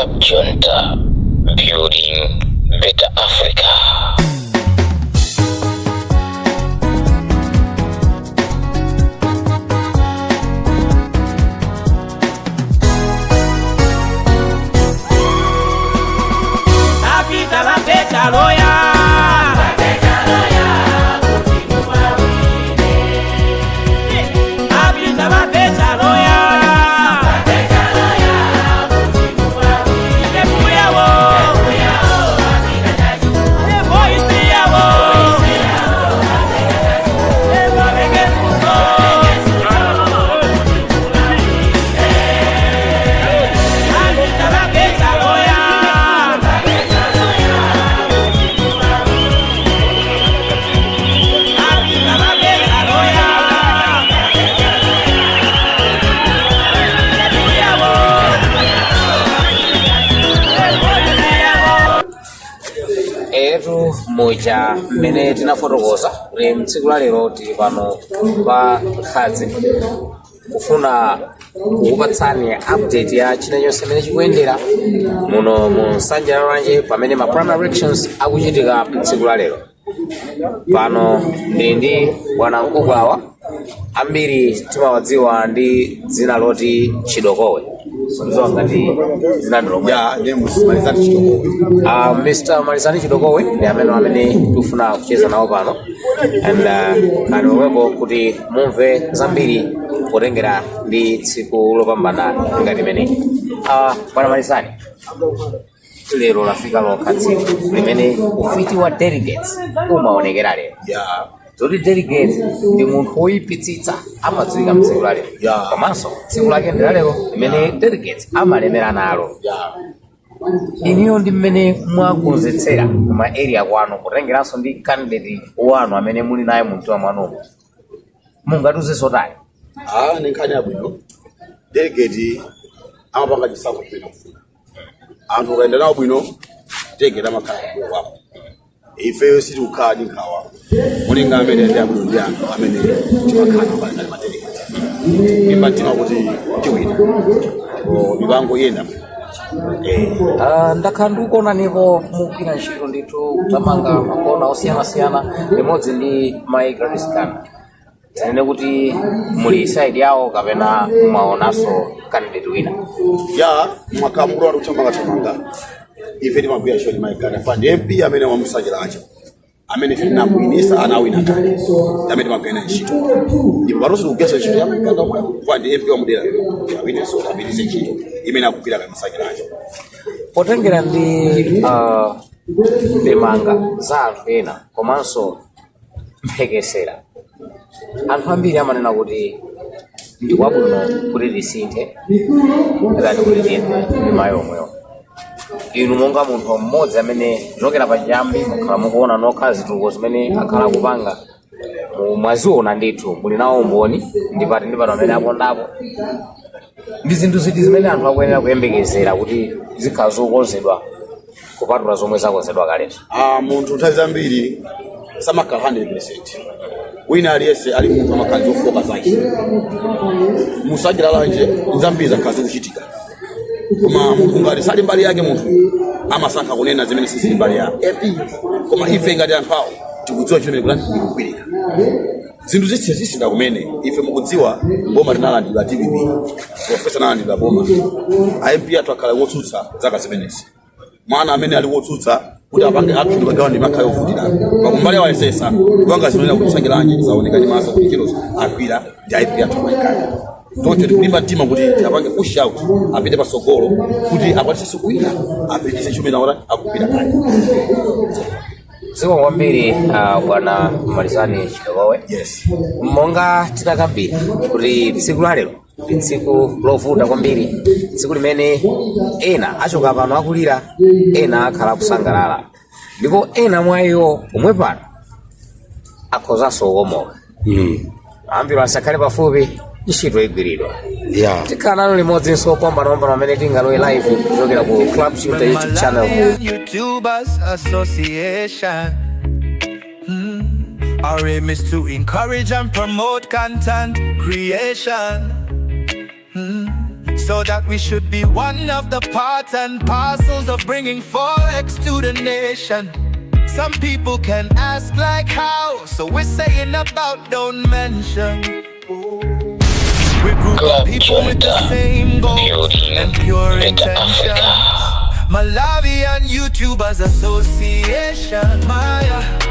Club Junta, building better Africa. Apita vapeta loya. Apita vapeta loya. Step yawo. Voice yawo. Evavegesuso. Apita vapeta loya. Apita vapeta loya. Step yawo. Voice yawo. Etu muja mmene tinafotokoza kuti mtsiku la lero tili pano pa Nkhadzi kufuna kukupatsani update ya china chonse imene chikuyendera muno mu Nsanja ya Lalanje pamene ma primary elections akuchitika mtsiku la lero. Pano ndili ndi bwana mkubwa awa, ambiri timawadziwa ndi dzina loti Chidokowe. Sindidziwa ngati dzina ndi lomwe. Ya, ndiye Malizani Chidokowe. Mr. Malizani Chidokowe ndi amene tikufuna kucheza nawo pano and kani omwepo kuti mumve zambiri potengera ndi tsiku lopambana ngati imeneyi. Bwana Malizani, lero lafika lokha tsiku limene ufiti wa delegates umaonekera lero. Zoti delegate ndi munthu woyipitsitsa amadziwika mtsiku la lero. Komanso tsiku lake ndi la lero limene delegates amalemera nalo. Iniyo ndi mmene mwakonzetsera kuma area kwanu, kutengeranso ndi candidate wanu amene muli naye mu mtima mwanumo, mungatiuze zotani? Ah, ni nkhani yabwino. Delegate amapanga chisankho chimene akufuna. Anthu ukayenda nawo bwino, delegate amakhala kumbuyo kwako. Ifeyo sitikukhala ndi nkhawa mulinga amene ndi abwino ndi anthu amene timakhala nawo ngati madelegate. Imba mtima kuti tiwina ndipo mipango iyenda bwino. Ah, ndakhala ndikuonanipo mukugwira ntchito ndithu, kutamanga makona osiyanasiyana limodzi ndi Mai Gladys Ganda. Tinene kuti muli side yawo kapena mwaonanso candidate wina? Ya, mwaka mkulu watu kuthamanga thamanga. Ife timagwira ntchito ndi Mai Ganda fa ndi MP amene wamusanjira acho amene ife tinamuyinisa, anawina kale, amene timagwira ntchito, ndipo panonso tikugwiranso ntchito ya Mai Ganda omweyo fa ndi MP wamudera awinenso, apitise ntchito imene akugwira kamusanjira acho. Potengera ndi ndemanga za anthu ena komanso mphekesera, anthu ambiri amanena kuti ndi kwabwino kuti tisinthe than kuti tiyende ndi mayi omwewo. Inu monga munthu mmodzi amene kuchokera pachiyambi mukhala mukuona nokha zitukuko zimene akhala akupanga, mwaziona ndithu, muli nawo umboni ndi pati ndi pano amene apondapo, ndi zinthu ziti zimene anthu akuyenera kuyembekezera kuti zikhala zokonzedwa kupatula zomwe zakonzedwa kalezo? Ah, munthu nthawi zambiri samakhala 100. Wina aliyense ali munthu, amakhala ndi zofoka zake. Musajira lanje nzambiri zakhala zikuchitika, koma munthu ngati sali mbali yake, munthu amasankha kunena zimene sizili mbali yake MP. Koma ife ngati anthu awo tikudziwa chimene kuti ikugwirika zinthu zitse zisintha kumene. Ife mukudziwa boma linalandidwa DPP, professor analandidwa boma, a MP athu akhala wotsutsa zaka zimenezi. Mwana amene ali wotsutsa kuti apange action pagawa ndi makhala yovutirana pakumbali awayesesa kupanga zimene kuti Nsanje zaoneka ndi maso kuti ntchitozo agwira ndi a MP athu a Mai Ganda. Choncho tikulimba mtima kuti apange push out, apite pasogolo kuti akwanisenso kuwina, apitise chimene aona akugwira kale. Zikomo kwambiri, bwana Malizani Chidokowe. Yes. Monga tinakambira kuti tsiku la lero ndi tsiku lovuta kwambiri, tsiku limene ena achoka pano akulira, ena akhala akusangalala, ndipo ena mwa iwo omwe pano akhozanso kukomoka. Ambiri asakhale pafupi, ntchito igwiridwa. Tikhala nanu limodzinso pambana pamene tingalowe live kuchokera ku Club Junta YouTube channel. Malawian YouTubers Association. Our aim is to encourage and promote content creation. So that we should be one of the parts and parcels of bringing Forex to the nation. Some people can ask like how, so we're saying about don't mention. We group of Club people with the Junta, same goals building and pure better intentions. Africa. Malawian YouTubers Association, Maya.